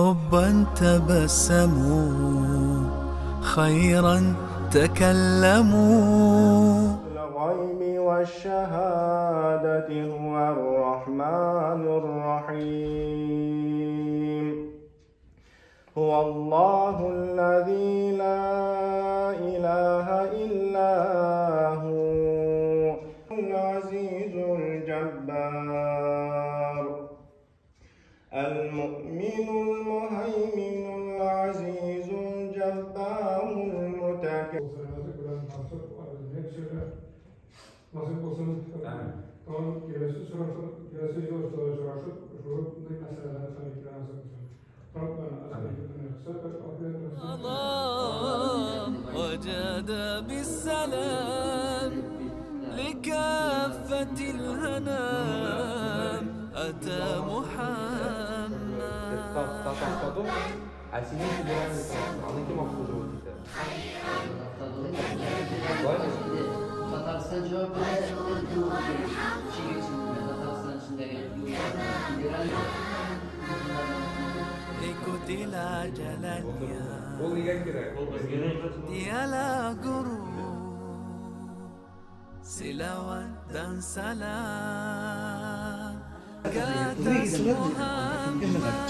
حبا تبسموا، خيرا تكلموا. الغيب والشهادة هو الرحمن الرحيم. هو الله الذي لا إله إلا هو العزيز الجبار المؤمن المهيمن العزيز الجبار المتكبر. Nasip olsun. Tamam, gelesi soruşup, şuurlu meseleleri tabii ki nasip olsun. الله وجاد بالسلام لكافة الهنام أتى محمد. Tatarstan cevap Ikutilah jalannya, dialah guru, selawat dan salam ke atas Muhammad.